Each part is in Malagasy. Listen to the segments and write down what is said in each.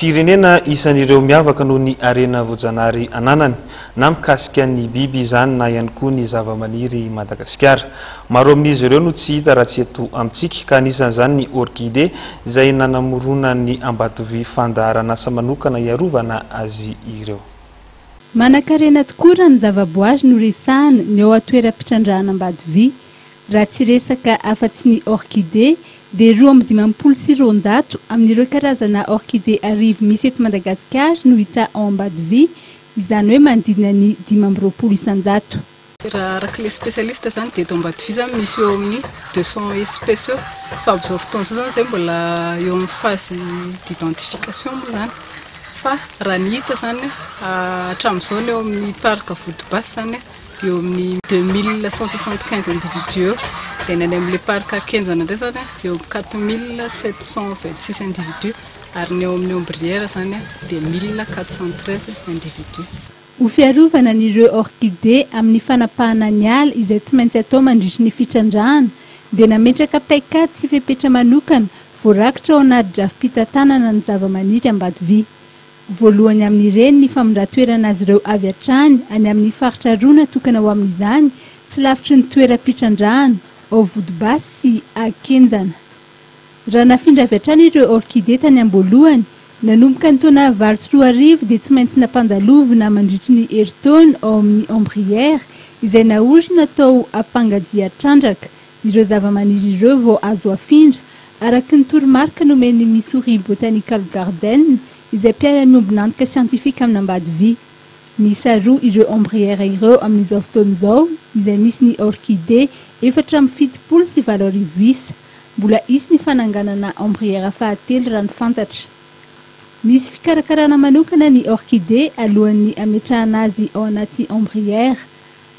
Firenena isan'ireo miavaka noho ny harena voajanahary ananany, na mikasika ny biby izany na ihany koa ny zavamaniry i Madagasikara. Maro amin'izy ireo no tsy hita raha tsy eto amintsika, ka anisan'izany ny orchidée izay nanamoronan'ny Ambatovy fandaharan'asa manokana hiarovana azy ireo. Manankarena tokoa raha ny zavaboary no resahana ny ao an-toeram-pitrandrahana Ambatovy. Raha tsy resaka afa-tsy ny orchidée dia 252 amin'ireo karazana orchidée 1000 misy eto Madagasikara no hita ao Ambatovi, izany hoe manodidina ny 25%. Raha araka ilay spécialiste izany dia eto Ambatovy izany misy eo amin'ny 200 espèces eo fa amin'izao fotoana izao izany izay mbola eo amin'ny phase d'identification moa izany fa raha ny hita izany hatramin'izao ny eo amin'ny parc Vodibasy izany eo amin'ny 2175 individus eo, dia ny any amin'ilay parc Kenjana indray izany eo amin'ny 4726 individus ary ny ao amin'ny Ombrière izany dia 1413 individus. Ho fiarovana an'ireo orchidées amin'ny fanapahana ny ala izay tsy maintsy atao mandritry ny fitrandrahana dia nametraka paikady sy fepetra manokana voarakitra ao anaty drafi-pitantanana ny zavamaniry Ambatovy. Voalohany amin'ireny ny famindran-toerana azy ireo avy hatrany any amin'ny faritra roa natokana ho amin'izany, tsy lavitry ny toeram-pitrandrahana, ao Vodibasy sy Akenjana. Raha nafindra avy hatrany ireo orchidées tany am-boalohany, nanomboka ny taona 2008 dia tsy maintsy nampandalovina mandritry ny herintaona ao amin'ny ombrière izay naorina tao Ampangadia-Trandraka ireo zavamaniry ireo vao azo afindra, araka ny toromarika nomen'ny Missouri Botanical Garden, izay mpiara-miombon'antoka siantifika amin'Ambadovy. Miisa roa ireo ombrière ireo amin'izao fotoana izao, izay misy ny orchidée 874 isa. Mbola hisy ny fananganana ombrière fahatelo raha ny fantatra. Misy fikarakarana manokana ny orchidée alohan'ny hametrahana azy ao anaty ombrière.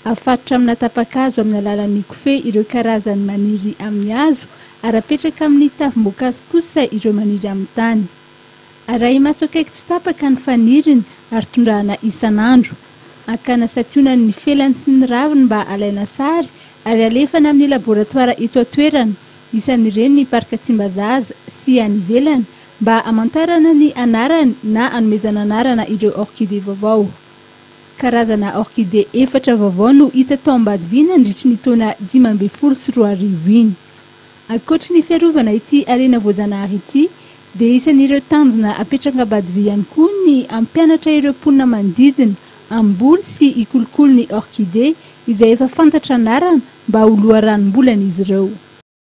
Afatotra amina tapa-kazo amin'ny alalan'ny kofehy ireo karazany maniry amin'ny hazo ary apetraka amin'ny tavim-boankazo kosa ireo maniry amin'ny tany. Arahi-maso akaiky tsy tapaka ny faniriny ary tondrahana isan'andro. Akana santionany ny felany sy ny raviny mba alaina sary ary alefana amin'ny laboratoara eto an-toerana, isan'ireny ny Parc Tsimbazaza sy any ivelany, mba hamantarana ny anarany na hanomezana anarana ireo orchidées vaovao. Karazana orchidée efatra vaovao no hita tao Ambadivy nandritry ny taona 2015 iny. Ankoatry ny fiarovana ity harena voajanahary ity dia isan'ireo tanjona apetrak'Ambadivy ihany koa ny hampianatra ireo mponina manodidina hamboly sy hikolokolo ny orchidée izay efa fantatra anarana mba ho loharanom-bolan'izy ireo.